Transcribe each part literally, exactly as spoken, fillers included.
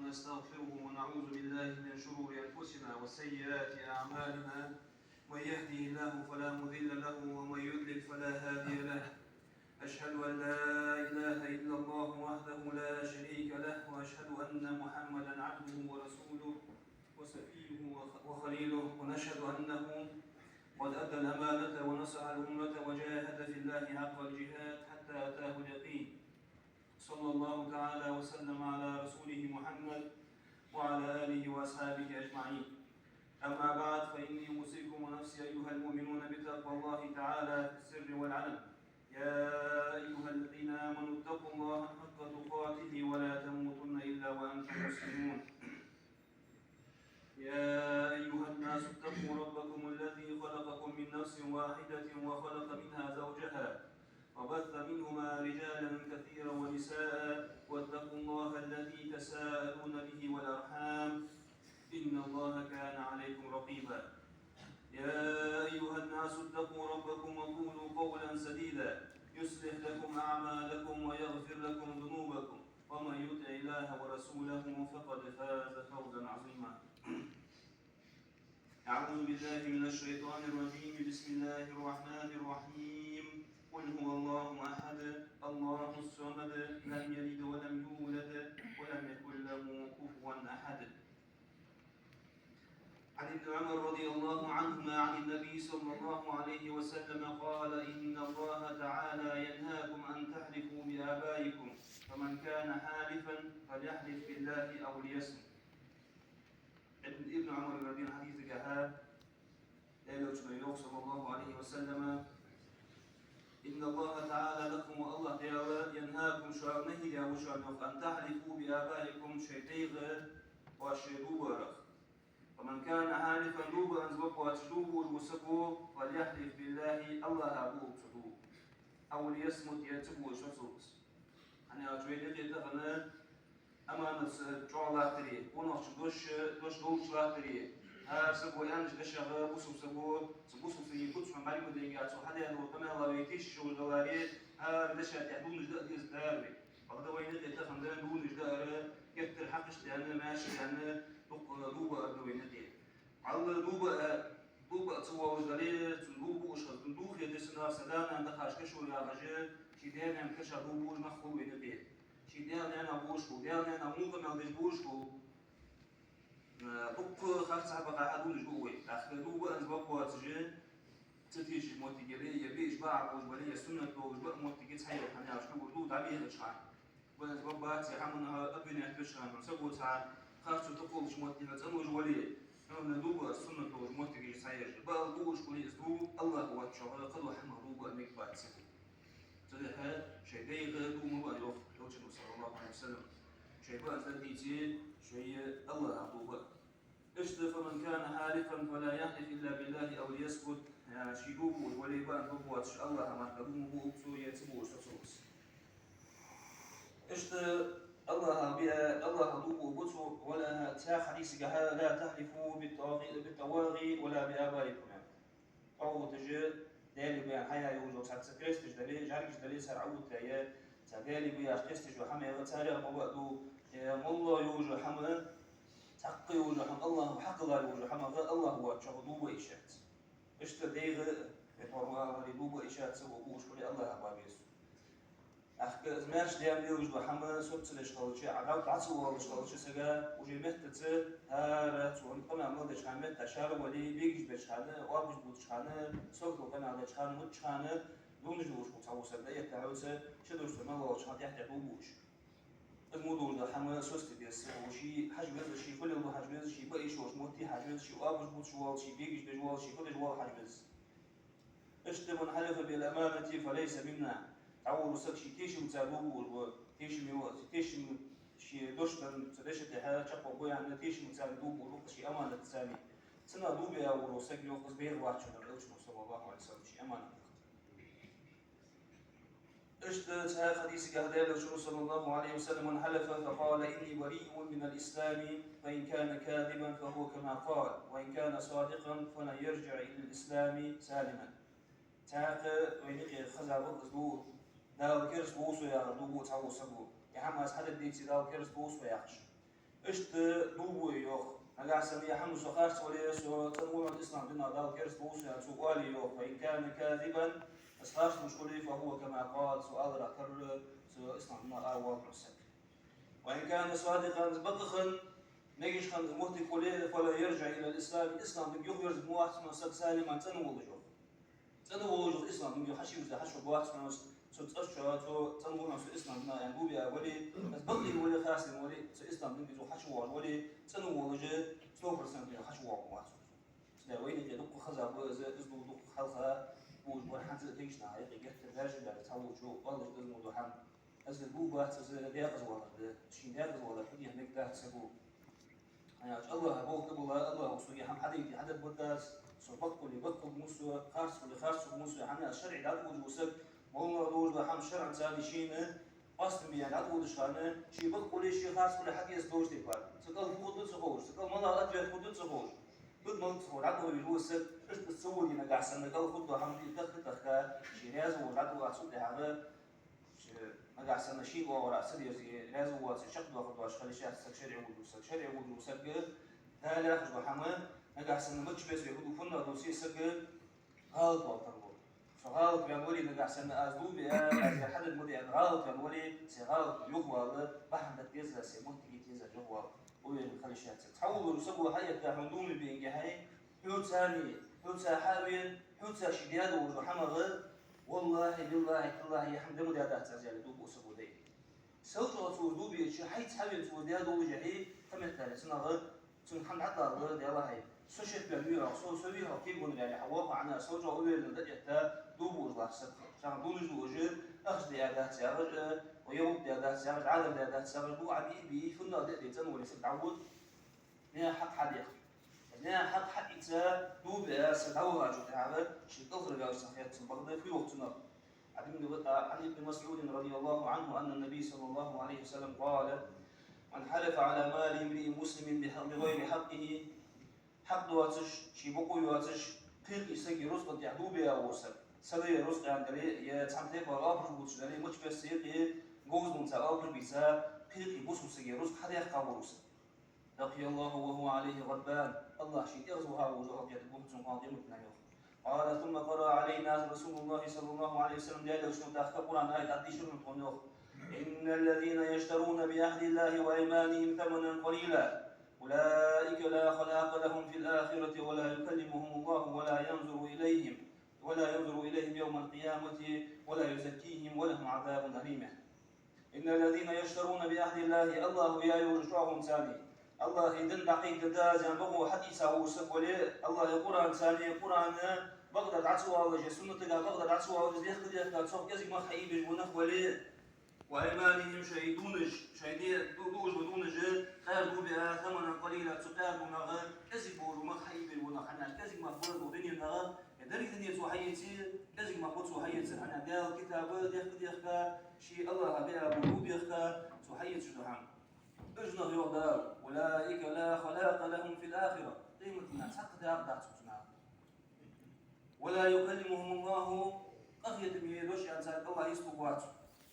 ونستغفره ونعوذ بالله من شرور أنفسنا وسيئات أعمالنا. من يهده الله فلا مضل له ومن يضلل فلا هادي له. أشهد أن لا إله إلا الله وحده لا شريك له، وأشهد أن محمدا عبده ورسوله وصفيه وخ-، وخليله، ونشهد أنه قد أدى الأمانة ونصح الأمة وجاهد في الله حق الجهاد حتى أتاه اليقين. صلى الله تعالى وسلم على رسوله محمد وعلى آله وأصحابه أجمعين. أما بعد، فإني أوصيكم ونفسي أيها المؤمنون بتقوى الله تعالى في السر والعلن. يا أيها الذين آمنوا اتقوا الله حق تقاته ولا تموتن إلا وأنتم مسلمون. يا أيها الناس اتقوا ربكم الذي خلقكم من نفس واحدة وخلق منها زوجها وبث منهما رجالا كثيرا ونساء، واتقوا الله الذي تساءلون به والأرحام، إن الله كان عليكم رقيبا. يا أيها الناس اتقوا ربكم وقولوا قولا سديدا، يصلح لكم أعمالكم ويغفر لكم ذنوبكم، ومن يطع الله ورسوله فقد فاز فوزا عظيما. أعوذ بالله من الشيطان الرجيم. بسم الله الرحمن الرحيم. قل هو الله أحد، الله الصمد، لم يلد ولم يولد، ولم يكن له كفوا أحد. عن ابن عمر رضي الله عنهما عن النبي صلى الله عليه وسلم قال: إن الله تعالى ينهاكم أن تحلفوا بآبائكم، فمن كان حالفا فليحلف بالله أو ليصمت. Ибн, Ибн Ӏумара вайна хьадис да хьа, Даьла Элчано йоах, صلى الله عليه وسلم: إن الله تعالى لكم, АллахӀ Даьла, ينهاكم, шоана нахьи даь ва шоана, йоах, أن تحلفوا بآبائكم, шоай дайга оаш дув буарах. فمن كان حالفا, дув буанза боацаш дув буаш вола саг ва, فليحلف بالله, АллахӀа дув буъалба цо, أو ليصمت, е ца буаш соцалба. ХӀана аьлча вайна юкъе тахан аманат чӀоагӀа латтаре, къонахчун дош, дош долаш латтаре, хӀара саго аьннача дешах бусалба саго, цу бусалба сага куц хьона бӀарга ма дайга, цо хьадаь дола къамаьл вай тешаш йолаш даларе, хӀара деша тӀа дувнаш даа деза дара вай. Бакъда вайна юкъе тахан дувнаш даар геттара хьакъ даьнна, маьрша даьнна, дукха дув баар да вайна юкъе. Валлахӏи, дув баа, дув баа ца воалаш дале, цун дув буаш хаза, цун духе десна са да-нана дахаш кашо яхаш, ший даь-наьна каша дув буаш нах хул вайна юкъе. Ший даь-наьна буаш хул, даь-наьна мукъа мел деш буаш хул. Э, дукха харцахьа бакъахьа дувнаш ду вай. ТӀаккха дув баанза бакъ боацаш, ца тешаш моттиг яле, е биъаш бакъахьа болаш бале, е суннат долаш баа моттиг цхьа йола хӀама яц, дув дӀабехача хана. Баанза бакъ бац, е хӀаманна обвинять деш хана, саго цхьа харцо тӀакхоллача моттиге цӀенлуш вале, хӀана дув баа суннат долаш моттигаш цхьа еш. Баал буаш хуле из дув, АллахӀ воацачох кхыдола хӀамах дув баа мегаш бац саго. Цудухьа шоай дайга дув ма баа, йоах Элчано, صلى الله عليه وسلم. Шоай баанза дийце, шоай АллахӀах дув баа. Иштта, فمن كان حالفا فليحلف إلا بالله أو ليصمت. Э, ший дув буаш вале, баанза бакъ боацаш, АллахӀа мара дув ма буъалба цо, е ца буаш соцалба. Иштта, АллахӀах биа, АллахӀах дув буъалба цо, вала, цхьан хьадисагахьа: لا تحلفوا بالطواغي-، بالطواغي ولا بآبائكم. ТӀагӀуташ, Даьлага баьнна хьаяь йолаш йола цхьацца кресташ дале, жӀаргаш дале, цар Ӏовутта е, цар Даьлага баьнна кресташ йола хӀама яла, царех ма баа дув, е моллагӀа йолаш йола хӀама, цхьаккха йолаш йола хӀама, АллахӀа хьакъ йолаш йола хӀамах АллахӀ воацачох дув баа йиш яц. Иштта дайга, е тӀоарвахаре дув баа йиш яц, саго буаш хуле АллахӀах баа беза. ТӀаккха из маьрша даьнна лелаш дола хӀама соцалуш хилча, Ӏа дӀа-, дӀа ца оалаш хилча сага, уже меттаца, хӀара цо къамаьл мел деча хана метта шаьра вале, бегаш беча хана, оапаш бувцача хана, сагото къамаьл деча хана, мучча хана, дувнаш долаш хул цхьавола саг, дӀаэтта хьоца, ши дош цо мел лоалача хана тӀехьа-тӀехьа дув буаш. Из мо долаш дола хӀама соцаде деза саго, ший хьажа веза, ший хуле хьажа веза, ший баа йиш йолча метте хьажа веза, ший оапаш бувцаш вола, ший бегаш беш вола, ший фу деш вола хьажа веза. Иштта: من حلف بالأمانة فليس منا. ДӀаволла саг ший тешамца дув буаш ва, тешаме ва, тешам ший дош дан, цу деша тӀехьа чакхбаьнна, тешамца дув буаш ва, ший аманатца. Цунах дув биа вола саг, йоах, из беха вац шоана, йоах Элчано, صلى الله عليه وسلم, ший аманатах. Иштта цхьан хьадисагахьа Даьла Элчано, صلى الله عليه وسلم, من حلف فقال إني بريء من الإسلام فإن كان كاذبا فهو كما قال وإن كان صادقا فلن يرجع إلى الإسلام سالما. Цхьаькха вайна юкъе хеза ва из дув, Дала керста вов со яхаш дув буъ цхьавола саго. Е хӀама аз хьадергдеце, Дала керста вов со яхаш. Иштта дув буъе йоах. Нагахьа санна ер хӀама со харц вале, со цӀена вале ислам динах, Дала керста волва со, яхаш цо оале йоах. فإن كان كاذبا, из харц луш хуле, فهو كما قال, цо аьннар тара, цо ислам динах аравоал хьона саг. وإن كان صادقا, из бакъ хинна, мегаш хинна из моттиг хуле, فلن يرجع إلى الإسلام, ислам динга юхаверзаргвац хьона саг, سالما, цӀена волаш йоах. ЦӀена волаш йоах, ислам динга юха хьачувийрза хьачувоагӀаргвац хьона из, цо цӀерчо, цо цӀена волаш, со ислам динах аьнна дув биа вале, из бакъдолаш вале, харцдолаш вале, цо ислам динга юха хьачувоагӀаш вале, цӀена волаш, сто процентов юха хьачувоагӀаргвац хьона из. Цудухьа вайна юкъе дукха хеза ба из, из дув дукха хьалха бувш бар, хӀанз а тегаш наха юкъе геттара даьржа баьб цхьаволчо, оалаш да из мо дола хӀама. Из дув бац, из декъаза валар да. Ший декъаза валар хьадеха мегаш дац саго. ХӀана аьлча АллахӀа болх тӀабилла, АллахӀа сога ер хӀама хьадайта, хьадергда аз, со бакъ хуле бакъ хургва со, харц хуле харц хургва со, хӀана аьлча шарӀе дӀадодаш вола саг, моллагӀа долаш дола хӀама шарӀаца шийна къоастам бе дӀадодаш хана, ше бакъ хуле, ше харц хуле хьатӀаэца долаш тайпара. Цу кӀал фу хургда ца ховш, цу кӀал малагӀа ответ хургда ца ховш. Фуд малав ца ховш, дӀадодаш вола саг, иштта ца воде нагахьа санна, кӀал хургдола хӀама дӀатаха, тӀатаха, ше раьза волаш дӀадоагӀа цу тӀехьагӀа, Ше нагахьа санна ший оагӀорахьа ца дерзе, раьза воацаш, чакхдоахаргдоацаш хила йиш яц саг, шарӀе вувргва саг. ШарӀе вувргва саг, Дала яхаш дола хӀама, нагахьа санна маччабесса вай хӀу ду, фуннагӀа дола се саг гӀалат вала тарлу. Со гӀалат ваьнна вале, нагахьа санна аз дув биа, аз ер хьадергма де аьнна гӀалат ваьнна вале, се гӀалат юхавала, бахьан даккха деза, се моттиге теза юхавала, уверен хила йиш яц. Цхьаволча саго хьаэтта хьона дув ма бенге хьай, хьоца, хьоца хьавена, хьоца ший даь долаш дола хӀамах, валлахӀи, биллахӀи, таллахӀи, ер хӀама де ма даьдац аз, аьле, дув буъ саго дай. Сел чӀоагӀа цо из дув биача, хьайца хьавена цо из даь долаш хьи, кхаметтаре цунах, цунга хӀама дӀатӀадалла, Даьла хьай, со шек баьнна вий хьох, со, со вий хьох кегавеннар, аьле, хьавоагӀа, хӀана аьлча сел чӀоагӀа уверенно дӀаэтта дув буаш латт саг. Шоана дувнаш дуаш, ахча даь дац яхаш, е гӀулакх даь дац яхаш, Ӏадар даь дац яхаш, дув Ӏа бий, бий, фуннагӀа де а бий, цӀена волаш саг дӀавода. Наьха хьакъ хьадеха. Наьха хьакъ хьаийца дув биа саг дӀавахачул тӀехьагӀа ший кӀалхарваьлча санна хет цунна, бакъда фу йоах цунах. عن ابن، عن ابن مسعود رضي الله عنه أن النبي صلى الله عليه وسلم قال: من حلف على مال امرئ مسلم بح-، بغير حقه, хьакъ доацаш, ший бокъо йоацаш, кхы а сага рузкъа тӀа дув биа вола саг. Сага рузкъа аьнна дале, е цхьан тайпара оалаш бувцаш дале, маччабесса юкъе говзалца оалаш бийца, кхы а бусалба сага рузкъа хьадаьккха вола саг. لقي الله وهو عليه غضبان. АллахӀ ший тӀехьа ваха волаш хьалкхетаргва цунна кхоана къематдийнахьа, йоах. قال: ثم قرأ علينا رسول الله صلى الله عليه وسلم, Даьла Элчано тӀаккха Къуръан аят дийшар тхона, йоах: إن الذين يشترون بعهد الله وأيمانهم ثمنا قليلا أولئك لا خلاق لهم في الآخرة ولا يكلمهم الله ولا ينظر إليهم ولا ينظر إليهم يوم القيامة ولا يزكيهم ولهم عذاب أليم. إن الذين يشترون بعهد الله, АллахӀа яь йолча чӀоагӀонца, АллахӀа дин дӀакхайкадаь, бокъо хьаийца вола саг вале, АллахӀа Къуръанца, Къуръана бакъдар дӀа ца оалаш, суннатага бакъдар дӀа ца оалаш, дехка-дехка цох кӀезига мах хьаийбеш ва нах вале, وأيمانهم, шоай дувнаш, шоай де-, ду-, дуаш ба дувнаш, къаьра дув биа, ثمنا قليلا, цу къаьра дувнах кӀезига болаш ба мах хьаийбеш ва нах, хӀана аьлча кӀезига мах ба цу дунен тӀа, е деррига дуне цо хьаийце, кӀезига мах ба цо хьаийцар, хӀана аьлча Даьла китаб дехка-дехка, ший АллахӀа баь бола дув дехка, цо хьаийцаш да хӀама. Уж нах, йоах Дала: أولئك لا خلاق لهم في الآخرة, къематдийнахьа цхьаккха дакъа дац цу наха. ولا يكلمهم الله, къахетаме дош аьнна царга АллахӀ йистхургвац.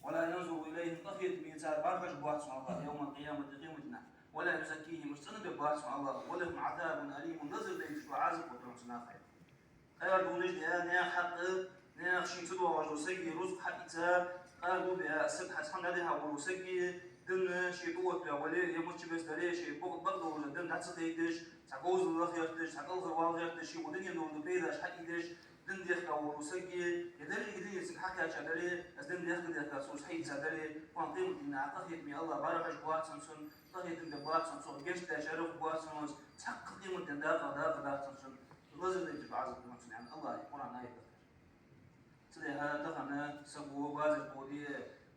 ولا ينظر إليهم, къахетаме царга бӀарахьожаргвац АллахӀ, يوم القيامة, къематдийнахьа. ولا يزكيهم, уж цӀенбергбац АллахӀ. ولهم عذاب أليم, лазар дайташ дола Ӏазап ба цу наха. Къаьра дувнаш диа, наьха хьакъ, наьха ший ца доагӀаш дола сага рузкъа хьаийца, къаьра дув биа саг, хьа цхьана дӀадихьа вола сага, дин ший тӀаоттаваь вале, е маччабесса дале, ший бакъ-, бакъдолча дин дӀа ца кхайкадеш, цхьа говзал ла гӀерташ, цхьа кӀалхарвала гӀерташ, ший укх дунен долча пайдаш хьаийдеш, дин дехка вола саг, е деррига дуне цунга хьакхаьча дале, из дин дехка-дехка цо из хьаийца дале, кхоана къематдийнахьа къахетаме АллахӀ бӀарахьожаргвац цунна, къахетам бергбац цунна, цох гешт деш аргвац цунна, цхьаккха къематдийнахьа дакъа, дакъа дац цунна, лазар дайташ дола Ӏазап да цунна, аьнна АллахӀа Къуръан аят да. Цудухьа тахан саго базар тӀа воде,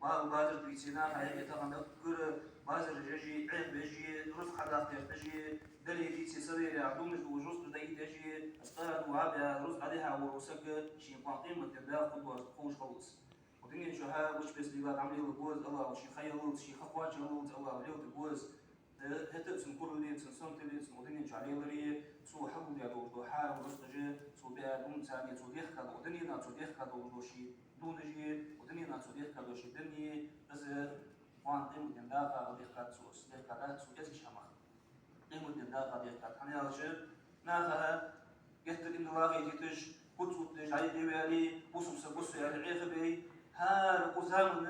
ба-, базар тӀа вийце, наха юкъе тахан даггара базар еш а, Ӏехабеш а, рузкъа хьадаккха гӀерташ а, дале дийце, са дале, дувнаш дуаш, рузкъаш дӀаийдеш а, из къаьра дув биа, рузкъа дӀадихьа вола саг, шийна кхоана къематдийнахьа дакъа хургвоацаш ховш хилац. Укх дунен чу маччабесса лела Ӏамал леларгва из, АллахӀа ший ха яллалца, ший ха кхоачаллалца АллахӀа лелатаргва из. Э, хӀаьта а цунна курал е, цунна сомал е, цунна укх дунен чу Ӏалеларе, цо хьагулдаь долаш дола хьарам рузкъаш, цо баь дувнаш, царна цо дехка дола, укх дунен чу цо дехка долаш дола ший дувнаш, укх дунен чу цо дехка дола ший дин, из кхоана къематдийнахьа дакъа дехкадац цо, дехкадац цо кӀезига хӀамах. наха дехкад. ХӀана аьлча, наха геттара иман дилла хетийташ, куц оттадеш, дӀа-юкъе ваьле, бусалба саг ва со аьле, Ӏехабе, хӀара укх заман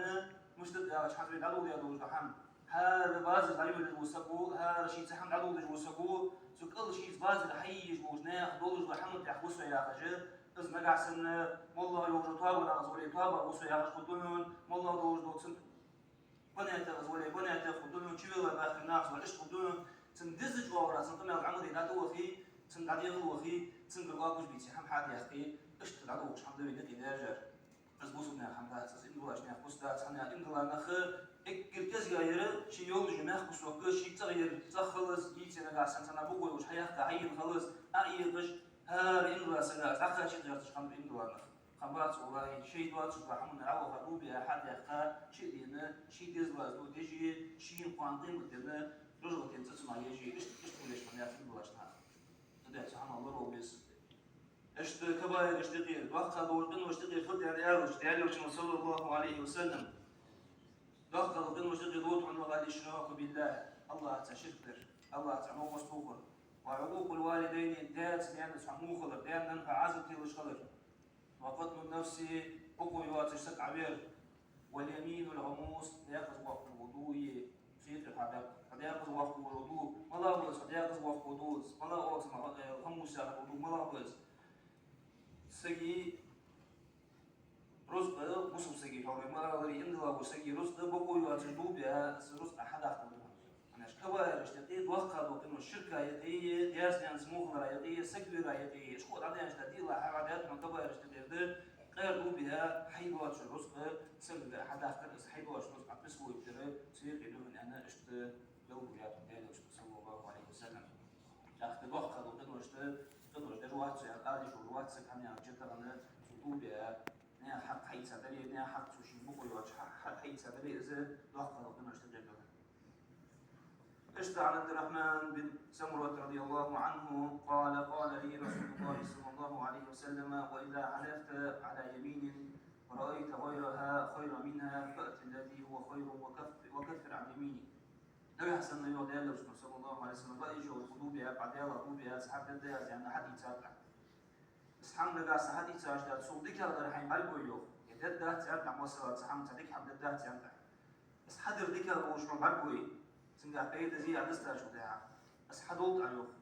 мишта да аьлча, хӀанз вай дӀадоладаь долаш дола хӀама. ХӀара базар дӀайолаеш вола саг ва, хӀара шийца хӀама дӀадоладеш вола саг ва, цу кӀал шийца базар хьаеш болча наьха долаш дола хӀаман тӀа ва со яхаш, из нагахьа санна моллагӀа йолча тоабах из вале, тоабах ва со яхаш хургда хьона, моллагӀа долаш дола цун понятех из вале, понятех хургда хьона, чувелла баьхкача нахах из вале, иштта хургда хьона, цун дезача оагӀорахьа цун къамаьл Ӏамал де дӀатӀавахе, цун дӀадехалвахе, цунгара оапаш беце хӀама хьадаьккхе, иштта дӀадолхаш хӀама да вай наькъе даьржар. Из бусалба нах хӀама дац, из иман долаш нах бусалба дац, хӀана аьлча иман дилла нах эггара кӀезига яр ший йолаш я мехкусок, ший цӀагӀа яр цӀагӀа хилац, йийце нагахьа санна цхьанне букъо йолаш хьаяьккха, хьаена хилац, Ӏоэкъаш, хӀара иман дилла сага из дӀакхача гӀерташ хӀама да иман дилла нах. Хам бац, валлахӀи, шоай доацаш дола хӀаманна Ӏоваха, дув биа, хьадаьккха, чу а дена, ший дезала из дув деш а, шийна кхоана къематдийнахьа рузкъа тӀа цӀацамах еш а, иштта, иштта хулаш хиннаб иман диллача наха. Цудухьа цу хӀамах лоравала веза. Иштта кабаирашта юкъера, доккха долча къиношта юкъера фу да аьлча, Даьла Элчано, صلى الله عليه وسلم, доккха долча къиношта юкъера да хьона: الإشراك بالله, АллахӀаца ширк дар, АллахӀаца новкъост тохар, وعقوق الوالدين, даьца-наьнаца хьо во хилар, даьна-нанна хьо Ӏазап телаш хилар, وقتل النفس, бокъо йоацаш саг Ӏовер, واليمين الغموس, декъаза воаккхаш вола дув, цу юкъера хьа декъ-, хьа декъаза воаккхаш вола дув, малагӀа ва из хьа декъаза воаккхаш вола дув, малагӀа ва из, э, гӀамус яхаш вола дув, малагӀа ва из? Сага рузкъа, бусалба сага хьалха ма аллара, иман дилла волча сага рузкъа, бокъо йоацаш дув биа, из рузкъа хьадаккха да хьона. ХӀана аьлча кабаирашта юкъе, доккха долча къинош, ширка юкъе, даьца-наьнаца во хилара юкъе, саг вера юкъе, иштта хьо дӀадаьннача тӀа диълагӀа хьа дӀадаьд хьона кабаирашта юкъера да, къера дув биа, хьай доацача рузкъа сагага хьадаккхар, из хьай доацача рузкъа Ӏа писвойтар, цу юкъе да хьона аьнна, иштта белгалдаьд хьона Даьла Элчано, صلى الله عليه وسلم. ТӀаккха доккха долча къиношта, къинош деш вац со аьнна, къаьдаш вац саг, хӀана аьлча тахан цо дув биа, наьха хьакъ хьаийца дале, наьха хьакъ цо шийна бокъо йоацаш хьа-, хьа-, хьаийца дале, из доккха долча къиношта юкъера да. Иштта عن عبد الرحمن بن سمرة رضي الله عنه قال: قال لي رسول الله صلى الله عليه وسلم: وإذا حلفت على يمين فرأيت غيرها خيرا منها فأت الذي هو خير وكف-، وكفر عن يمينك. Нагахьа санна, йоах Даьла Элчано, صلى الله عليه وسلم, баьш йола дув биа, Ӏа Даьлах дув биа, цхьа хӀама дергда аз аьнна хьадийцад Ӏа. Из хӀама нагахьа санна хьадийцача, цул дикагӀдар хьайна бӀаргагой, йоах. Е дергдац аьннад Ӏа, масала, цхьа хӀама, цхьа дика хӀама дергдац аьннад Ӏа. Из хьадар дикагӀа болаш хьона бӀаргагой, цунгахьа пайда зе Ӏа дустачул тӀехьагӀа. Из хьадолда Ӏа, йоах.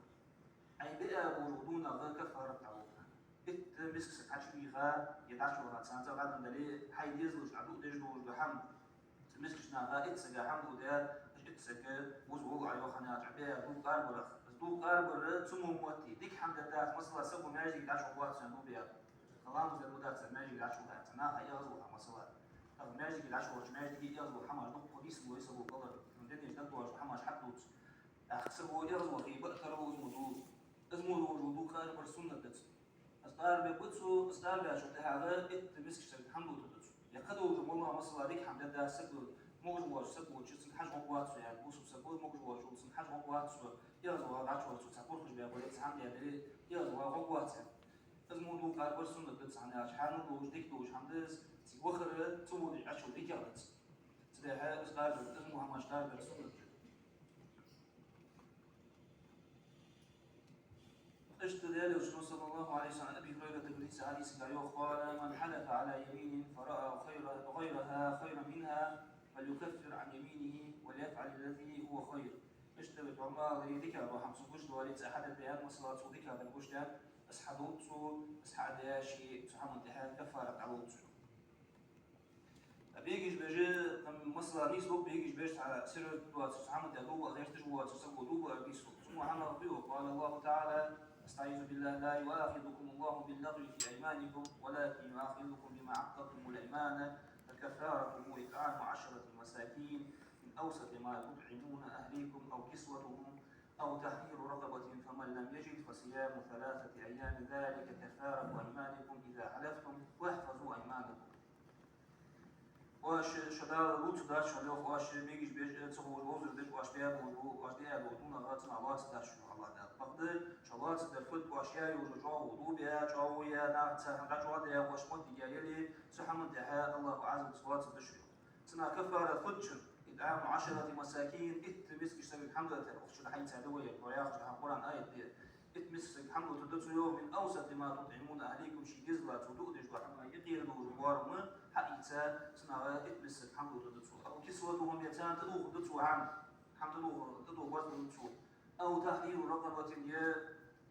Ӏайха биа болаш бола дувнагӀа каффарат дӀалолда. Итт миска саг хьачувийха, е дӀачувахача царна цӀагӀа дӀаденна дале, хьай дезалашта Ӏа дув деш долаш дола хӀама. Цу мискача наха итт сага хӀама дув даь, итт саг вуза вола Ӏа, йоах, хӀана аьлча Ӏа биа дув къарбарах. Из дув къарбар цу мо мотти, дика хӀама дергдац, масала, саго маьждиге дӀачувахавац аьнна дув биа. Ламаз дергдац аьнна маьждиге дӀачувахавац, наха эгӀазвахав, масала. ТӀаккха маьждиге дӀачувахача маьждиге эгӀазвахав, хӀамаш дукха нийслой саго кӀалхара, дунен тӀа дагадоагӀаш дола хӀамаш хьатӀадувц. ТӀаккха саго эгӀазвахе, баьтар ва из мо дув. Из мо долаш дола дув къарбар суннат да цун. Из къарбе ба цо, из къарбаьчул тӀехьагӀа итт мискача сага хӀама дувтаргда цо. Е кхы долаш вола моллагӀа, масала, дика хӀама дергдац саго, могаш воацаш саг волча, цунга хьажа гӀоргвац со, яхад, бусалба саг ва, могаш воацаш вола, цунга хьажа гӀоргвац со, эгӀазвахав, дӀачувахав, цо цхьа курхаш баь бале, цхьа хӀама даь дале, эгӀазвахав, гӀоргвац, яхад. Из мо дув къарбар суннат да цун, хӀана аьлча хьанал долаш, дика долаш хӀама да из, цига вахар цу мо дича Ӏочул дикагӀа да из. Цудухьа из къарбар, из мо хӀамаш къарбар суннат да. Иштта Даьла Элчано, صلى الله عليه وسلم, Аби ХӀурайрата дийцача хьадисагахь йоах: قال: من حلف على يمين فرأى خير-، غيرها خيرا منها فليكفر عن يمينه وليفعل الذي هو خير. Иштта вай тӀом аларе, дикагӀа дола хӀама цунна гуш даларе, цхьа хӀама дергда аьнна, масала, цо дикагӀдар гуш даьнна, из хьадолда цо, из хьадаь ше, цу хӀаман тӀехьа каффарат дӀалолда цо. Ткъа бегаш беш, там, масала, нийслу бегаш беш, цхьа серьёзно доацаш, цхьа хӀама тӀа дув биа гӀерташ воацаш саго дув биар нийслу. Цу мо хӀамах фу йоах? قال الله تعالى: أستعيذ بالله، لا يؤاخذكم الله باللغو في أيمانكم ولكن يؤاخذكم بما عقدتم الأيمان، فكفارته إطعام عشرة مساكين من أوسط ما تطعمون أهليكم أو كسوتهم أو تحرير رقبة، فمن لم يجد فصيام ثلاثة أيام، ذلك كفارة أيمانكم إذا حلفتم، واحفظوا أيمانكم. Оаш шо Дала лоацаргдац шоана, йоах, оаш бегаш беш, ца ховш, вовзар деш, оаш баь бола, оаш даь бола дувнагӀа цунах лоацаргдац шо, йоах АллахӀа Дала. Бакъда шо лоацаргдар фуд? Оаш яь йола чӀоагӀо дув биа, чӀоагӀо яь, нахаца хӀама дӀачӀоагӀдаь, оаш моттиг яь яле, цу хӀаман тӀехьа АллахӀа Ӏазапаца лоацаргда шо, йоах. Цунах каффарат фуд шун? إطعام عشرة مساكين, итт мискача сагага хӀама дитар, укх чу хьайца да вай, вай яхача хӀама Къуръан аят да. Итт мискача сагага хӀама дитар да цо, йоах, من أوسط ما تطعمون أهليكم, ший дезала цо дуадеш дола хӀама, юкъера долаш бола боарам хьаийца, цунах итт мискача сагага хӀама дитар да цо. أو كسوتهم, е царна тӀадувхар да цо хӀама, хӀама тӀадувхар, тӀадувхар да цо. أو تحرير رقبة, е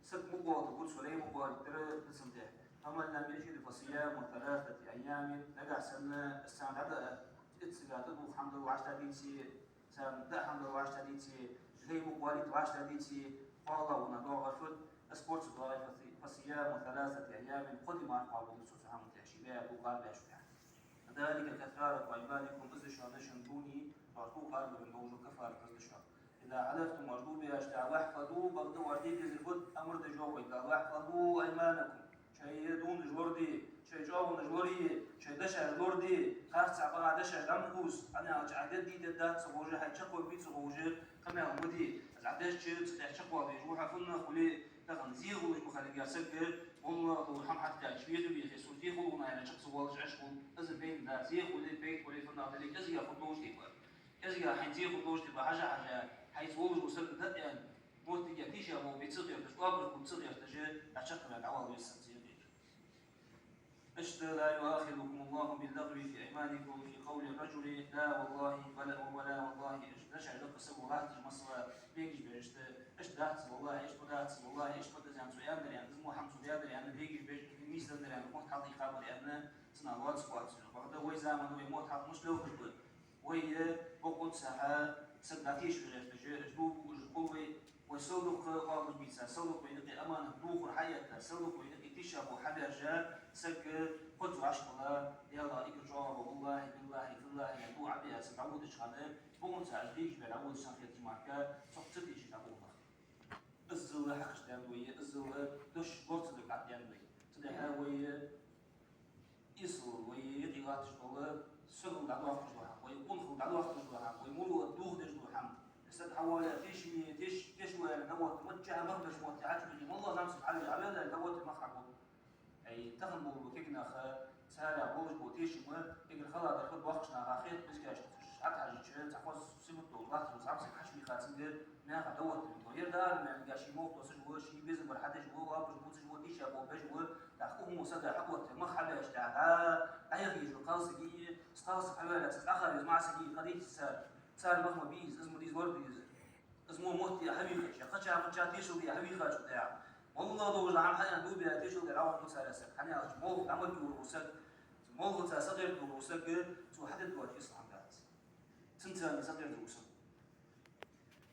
саг мукъавоалийтар да цо, лай мукъавоалийтар да цунна тӀа. فمن لم يجد فصيام ثلاثة أيام, нагахьа санна из царна дӀадаа, итт сага тӀадувха хӀама да вӀаштӀадийце, царна даа хӀама да вӀаштӀадийце, лай мукъавоалийта вӀаштӀадийце, кхоалагӀа догӀарфат, из порц доагӀе, فصي-, فصيام ثلاثة أيام, кхо ди мара кхоабаргда цо цу хӀаман тӀа, ший баь, дукха арабаьчул тӀехьагӀа. ذلك كفارة أيمانكم, из да шоана шун дуне, шоаш дукха арабарах долаш дола каффарат из да шоана. إذا حلفتم, оаш дув биача тӀехьагӀа, واحفظوا, бакъда оаш де дезар фуд, амар да йоах вайга, واحفظوا أيمانكم, шоай дувнаш лораде, шоай чӀоагӀонаш лорае, шоай дешаш лораде, харцахьа багӀа дешаш дӀа ма кхувса, хӀана аьлча Ӏа дергдий, дергдац ца ховш, хьай чакхвергбий ца ховш, къамаьл ма де. Из Ӏа дешача, цу тӀа чакхвала везаш ва хьо, фуннагӀа хуле, тахан зе хулаш ма хиларгья саг, моллагӀа дола хӀама хьатӀакхаьчача, веза вехе, сона зе хул аьнна чакх ца воалаш Ӏеш хул, из пайда дац. Зе хуле, пайда хуле, фуннагӀа дале, кӀезига хургдолаш тайпара. КӀезига хьайна зе хургдолаш тайпара хьажа-хьажа, хьайца волаш вола саг дӀа а аьнна, моттиге тийшаболх бе ца гӀерташ, оапаш бу ца гӀерташ, дӀачакхваьнна дӀавала веза саг зе хилча. Иштта, لا يؤاخذكم الله باللغو في أيمانكم كقول الرجل لا والله ولا، ولا والله, иштта дешаш лакха саго латташ, масала, бегаш беш, иштта, иштта дац, валлахӀи, иштта ма дац, валлахӀи, иштта ма да из аьнна, цо аьннадар аьнна, из мо хӀама цо даьдар аьнна, бегаш беш, нийсденнадар аьнна, мотт хьалхийкхабар аьнна, цунах лоаца кхоаца. Бакъда вай заман, вай мотт хьалха мишта лелхаш ба. Вай, э, бокъонца хьа саг дӀатешаве гӀерташ, уж дув буаш хул вай, вай сел дукха оапаш бийца, сел дукха вайна юкъе аманат дувхар хьаэтта, сел дукха вайна юкъе тийшаболх хьабаьржа, саг, э, кхозза вӀашагӀбала, Даьлах эггара чӀоагӀа ва, валлахӀи, биллахӀи, тиллахӀи, аьнна, дув Ӏобиа саг дӀаводача хана, бокъонца уж бегаш баь дӀаводача санна хетача мара, цох ца тийша дӀавола нах. Иззал хьакхаш даьннад вай, иззал дош лора ца дагӀа дӀатӀадаьннад вай. Цудухьа вай, э, Эсала вай юкъе латташ дола, сагал дӀадоаккхаш дола хӀама, вай къонахал дӀадоаккхаш дола хӀама, вай муруат дохадеш дола хӀама. Саг хьавоале, тешаме, теш-, тешавоале, дӀаотта, миччахьа мах беш мотт хьачубе, моллагӀа замца хьаве, хьаве, дӀаотта мах хьабу. Ай, тахан бола кегий нах, царех болаш бола тешам, эггара халадар фуд бохкача наха хет, бискаш хьатӀахьажача, цхьа хоза сибат долаш латташ, замца хьачубе хацанга, наха дӀаотта ма то. Ер дара мел гаш, ший мохк тосаш ва, ший безам бар хьадеш ва, оапаш бувцаш ва, тийшаболх беш ва, тӀаккха укх мо сага хьаотта, мах хьабеш тӀехьа, дӀаяха еза кхалсаг, из кхалсаг хьаваьле, цхьа кхалсаг веза маӀа саг, кхы дийца цар, цар мах ма бий из, из ма дий из, лораде деза. Из мо мотт де хьавийхача, кхыча-мичча тешал де хьавийхачул тӀехьагӀа, моллагӀа долаш хӀама хьаэна дув биа тешал де дӀавахар цар саг, хӀана аьлча молха дӀа ма дора саг, молхаца сакъердадора саг, цо хьадергдоацаш из хӀама дац. Цунца сакъердадора саг.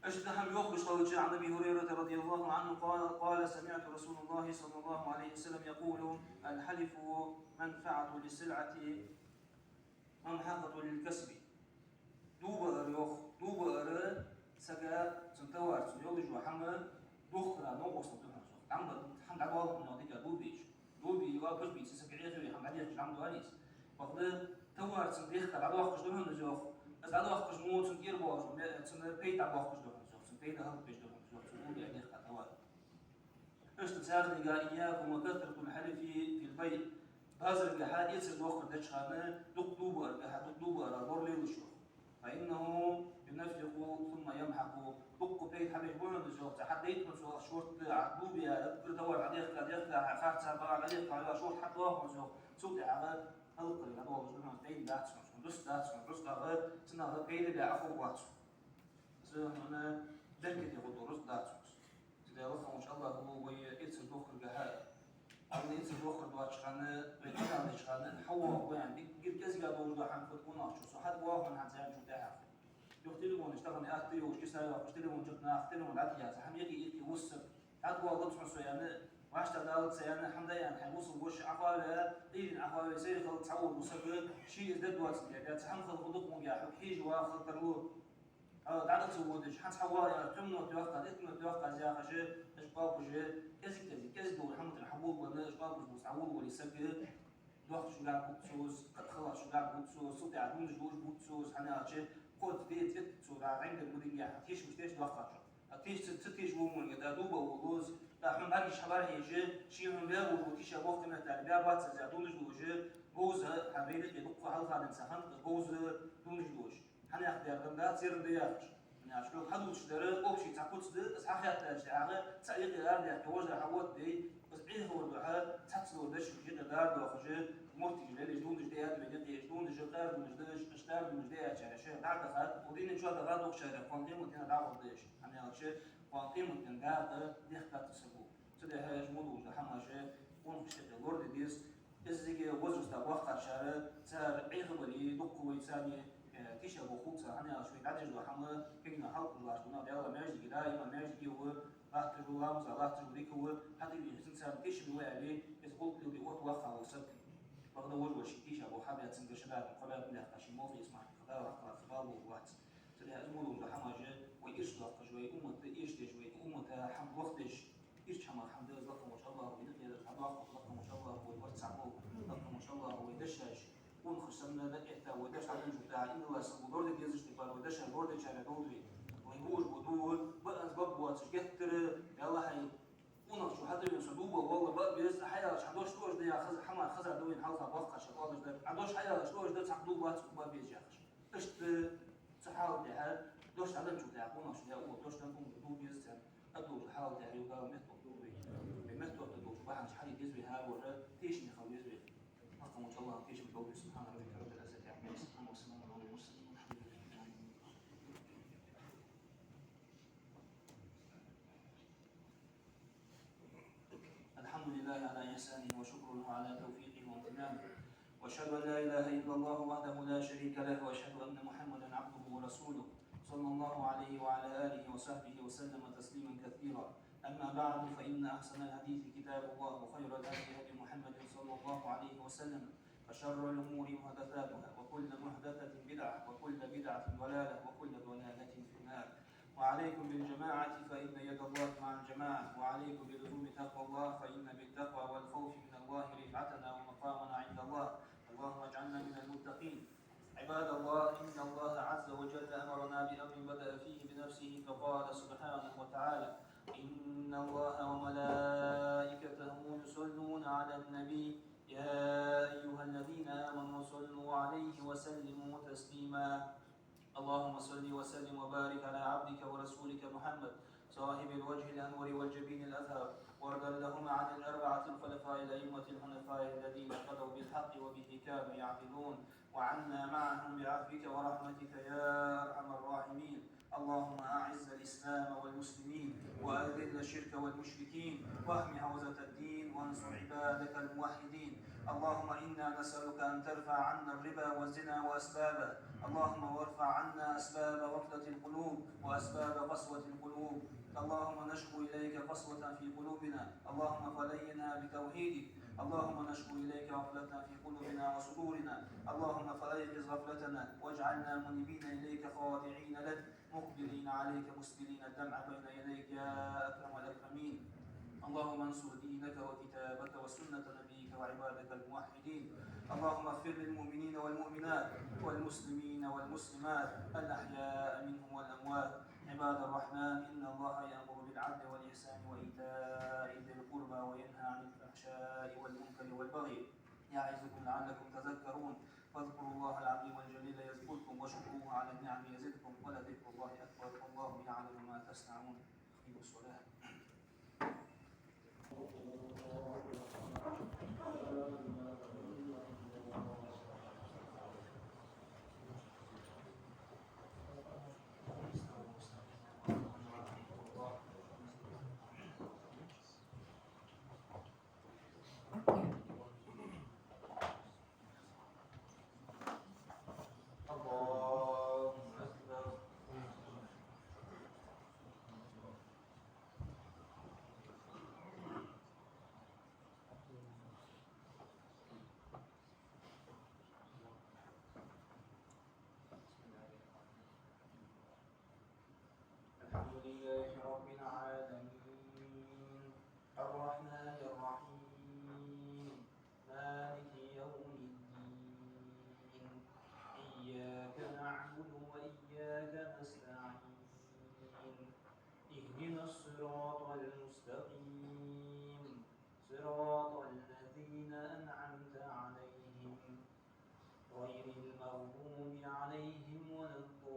Иштта хӀама йоахаш хилча, عن أبي هريرة رضي الله عنه قال، قال: سمعت رسول الله صلى الله عليه وسلم يقول: الحلف منفعة للسلعة ممحقة للكسب. Дув баар, йоах, дув баар сага цун товар, цун йолаш йола хӀама дохкара новкъостал да хьона из, йоах. ДӀа ма, хӀама дӀадоал хьона, йоах, дика дув беча. Дув бе, оапаш бе, цу сага Ӏехаве хӀама дӀадехкаш дӀа ма доал из. Бакъда товар цун дехка дӀадоаккхаш да хьона из, йоах. Из дӀадоаккхаш мо цун кӀира боалаш, ме-, цун пайда дӀабоаккхаш да хьона из, йоах. Цун пайда хӀалакбеш да хьона из, йоах, цу дув бе дехка товар. Иштта царнага: إياكم وكثرة الحلف في البيع. Базарагахьа эцар доаккхар деча хана, дукха дув бааргахьа, дукха дув баара лоралелаш, йоах. فإنه ينفق ثم يمحق. Дукха пайда хьабеш ба хьона из, йоах, цхьа хьадайта хьона цо шортта, Ӏа дув биа, эггара товар дӀадехка, дехка, харцахьа багӀа дӀадехка, шортта хьадоал хьона из, йоах. Цул тӀехьагӀа хӀалакъяр дӀадоалаш да хьона, пайда дац хьона, дус дац хьона, рузкъагӀа, цунах пайда бе Ӏохувргвац хьона. Из хьона беркате гӀоргдола рузкъа дац хьона из. Цудухьа лакха волча АллахӀа вай эцар доаккхаргахьа, вай эцар доаккхар доацача хана, вай къамаьл деча хана, хьавоагӀа вай аьнна, дика, дика кӀезига долаш дола хӀама фуд къонахчо, со хьатӀавоагӀа хьона хӀанз аьнначул тӀехьагӀа. Юха телефонаш тахан атта йолаш, киса йоаккхаш, телефон чу наха, телефон дӀатеха, хӀама юкъе иккхе вусса саг, хьатӀавоагӀалац хьона со аьнна, вӀаштӀа далац аьнна, хӀама да аьнна, хьай бусалба воша Ӏохайна, Ӏуйрийна Ӏохайна, сайра хила цхьавола саг, ше из дергдоацилга, цхьа хӀама хила хургда-кх укхунга, хьога хьежа ваха хила тарлу. Хьо дӀа ца водаш, хӀанз хьавоагӀа, цхьа минот йоаккхад, итт минот йоаккхад яхаш, уж оапаш, кӀезиг-кӀезиг, кӀезиг дола хӀама тӀара хьаволавенна, уж оапаш бувца хьаволавале саг, дохкаш шугар бувц цо из, кхы халахь шугар бувц цо из, цул тӀехьагӀа дувнаш долаш бувц цо из, хӀана аьлча, кхозза децӀет цо дӀа гӀиндер ма динге, тешамаш теш доаккхача. А тешаца, ца тешаволга ма венге, да дув баа волаш, да хьона бӀаргаш хьабӀарахьежа, ше хьона баь волаш ва, тийшаболх къамаьл даьр баь бац из, дувнаш долаш, бовза, хьа вайна юкъе дукха хьалха денз хиннад из, бовза дувнаш долаш. Хьанехк дер дам дац, церан да яхаш. Наш хьадувцаш дар общий цхьа куц да, из хьахеттача тӀехьагӀа цхьа юкъе арадаьхка вожара хьаоттаде, из Ӏехавар духьа цхьацца дола дешаш юкъе дӀадоахаш, мурташ лелаш дувнаш да аьнна вайна юкъе, дувнаш, къардувнаш да, аш къардувнаш да аьнначар шоай дӀадахад, укх дийнахьа чу дахад укх шера, кхоана къематдийнахьа дӀагӀоргда уж. Хьанехк, кхоана къематдийнахьа дакъа дехкац саго. Цудухьа уж мо долаш дола хӀамаш къонахашта юкъе лораде деза. Из цига возраста боккхагӀчар, цар Ӏехабале, дукха вай царна, э, тийшаболх хул цар, хӀана аьлча вай дӀадеш дола хӀама кегийна хьалкхувш латташ да, Даьла маьждиге да, иман маьждиге ва, латташ ва, ламаза латташ ва, дика ва, хӀаьта а вай царна тийша ма вале, из гӀулакх леладе отта воккхагӀа вола саг. Бакъда вож ва ший тийшаболх хьабаьб, цунгара ши бӀаь кхо бӀаь лаьхкача молха из мара хьадалар хьакхаллар бала болаш вац. Цудухьа из мо долаш дола хӀамаш вай ирча доаккхаш, вай уммат ирча деш, вай уммата хӀама лохдеш, ирча хӀамах хӀама деза. Лакха волча АллахӀа вайна кхерар хьадоаккхалба, лакха волча АллахӀа вай варц хьаболба, лакха волча АллахӀа вай дешаш къонахаш санна дӀаэтта, вай дешаш хьаденначул тӀехьагӀа, Ӏиндала саго лораде дезаш тӀехьа, вай дешаш лорадаьчарех долда вай. Вай гуш бу дув, баъанза бакъ боацаш геттара, Даьла хьай, къонахчо хьатӀавена со дув бала валла бакъ беза, хьаяьлча хьа дош тӀа уж да яхаш, хӀама хаза да вайна хьалха боккхагӀчар оалаш дар. Хьа дош хьаяьлча тӀа уж да, цхьаккха дув бац, бакъ беза яхаш. Иштта цу хьала тӀехьа дош хьаденначул тӀехьа къонахчо яхаш, дош дан къонахчо дув беза царна. Ӏаддолча хьала тӀехьа юха Дала меттаоттадолда вай. Вай меттаоттадолча бахьанаш хьале деза вай хӀара вар, тешаме хила веза вай. Лакха волча АллахӀа тешаме долда вай. سبحان ربك رب العزة عما يصفون، وسلام على المرسلين، والحمد لله رب العالمين. الحمد لله على إحسانه، وشكر له على توفيقه وامتنانه. وأشهد أن لا إله إلا الله وحده لا شريك له، وأشهد أن محمدا عبده ورسوله، صلى الله عليه وعلى آله وصحبه وسلم تسليما كثيرا. أما بعد، فإن أحسن الحديث كتاب الله، وخير الهدي هدي محمد صلى الله عليه وسلم، وشر الأمور محدثاتها، وكل محدثة بدعة، وكل بدعة ضلالة، وكل ضلالة في النار. وعليكم بالجماعة فإن يد الله مع الجماعة، وعليكم بلزوم تقوى الله فإن بالتقوى والخوف من الله رفعتنا ومقامنا عند الله. اللهم اجعلنا من المتقين. عباد الله، إن الله عز وجل أمرنا بأمر بدأ فيه بنفسه فقال سبحانه وتعالى: إن الله وملائكته يصلون على النبي، يا أيها الذين آمنوا صلوا عليه وسلموا تسليما. اللهم صل وسلم وبارك على عبدك ورسولك محمد صاحب الوجه الأنور والجبين الأزهر، وارض اللهم عن الأربعة الخلفاء الأئمة الحنفاء الذين قضوا بالحق وبه كانوا يعدلون، وعنا معهم بعفوك ورحمتك يا أرحم الراحمين. اللهم أعز الإسلام والمسلمين، وأذل الشرك والمشركين، واحم حوزة الدين، وانصر عبادك الموحدين. اللهم إنا نسألك أن ترفع عنا الربا والزنا وأسبابه. اللهم وارفع عنا أسباب غفلة القلوب وأسباب قسوة القلوب. اللهم نشكو إليك قسوة في قلوبنا، اللهم فلينها بتوحيدك. اللهم نشكو إليك غفلة في قلوبنا وصدورنا. اللهم فأيقظ غفلتنا واجعلنا منيبين إليك خاضعين لك، مقبلين عليك مسبلين الدمع بين يديك يا أكرم الأكرمين. اللهم انصر دينك وكتابك وسنة نبيك وعبادك الموحدين. اللهم اغفر للمؤمنين والمؤمنات والمسلمين والمسلمات الأحياء منهم والأموات. عباد الرحمن، إن الله يأمر بالعدل والإحسان وإيتاء ذي القربى وينهى عن الفحشاء والمنكر والبغي يعظكم لعلكم تذكرون. فاذكروا الله العظيم الجليل يذكركم واشكروه على النعم يزدكم ولذكر الله أكبر والله يعلم ما تصنعون. أقيموا الصلاة. الله أكبر. الحمد لله رب العالمين. الرحمن الرحيم. مالك يوم الدين. إياك نعبد وإياك نستعين. اهدنا الصراط المستقيم. صراط الذين أنعمت عليهم. غير المغضوب عليهم ولا الضالين.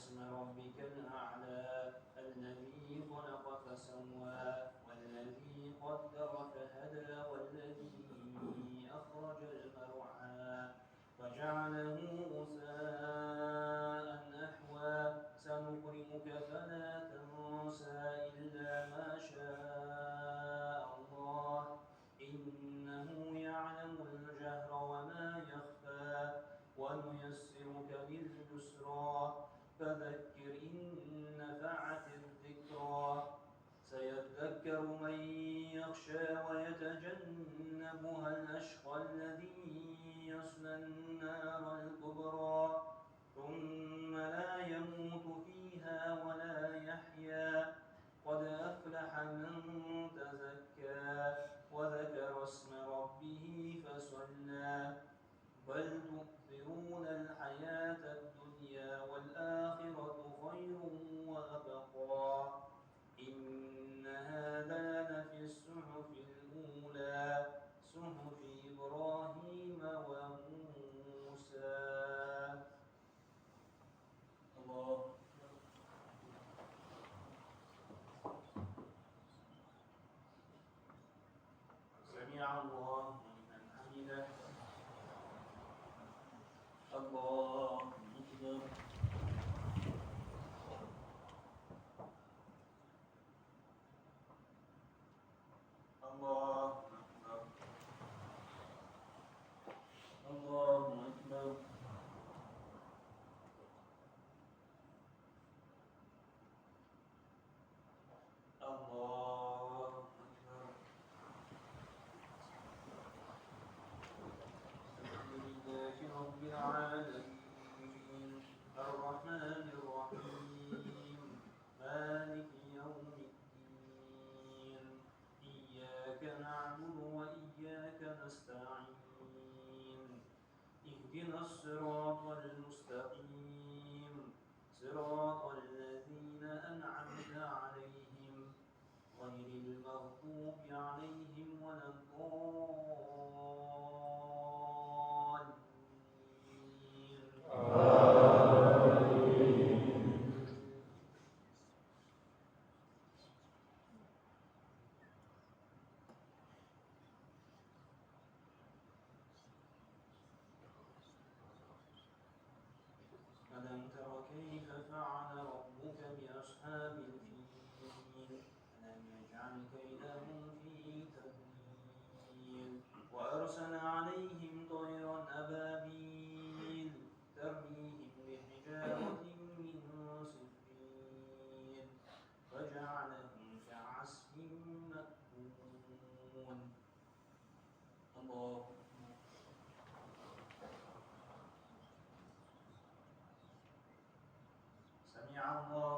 اسم ربك الأعلى الذي خلق فسوى والذي قدر فهدى والذي أخرج المرعى فجعله غثاء أحوى سنقرئك فلا تنسى إلا ما شاء الله إنه يعلم الجهر وما يخفى ونيسرك لليسرى فذكر إن نفعت الذكرى سيذكر من يخشى ويتجنبها الأشقى الذي يصلى النار الكبرى ثم لا يموت فيها ولا يحيا قد أفلح من تزكى وذكر اسم ربه فصلى بل تؤثرون الحياة الدنيا والآخرة خير وأبقى إن هذا لفي الصحف الأولى صحف إبراهيم وموسى الله أكبر. سمع الله لمن حمده. الله أكبر. الله أكبر. الله أكبر. الله أكبر. الحمد لله رب العالمين. الرحمن الرحيم. مالك يوم الدين. إياك نعبد وإياك نستعين. اهدنا الصراط المستقيم. صراط الذين أنعمت عليهم. غير المغضوب عليهم ولا الضالين. آمين. ألم تر كيف فعل ربك بأصحاب الفيل؟ ألم يجعل كيدهم في تضليل وأرسل عليهم طيرا أبابيل ترميهم بحجارة من سجيل فجعلهم كعصف مأكول. الله أكبر. سمع الله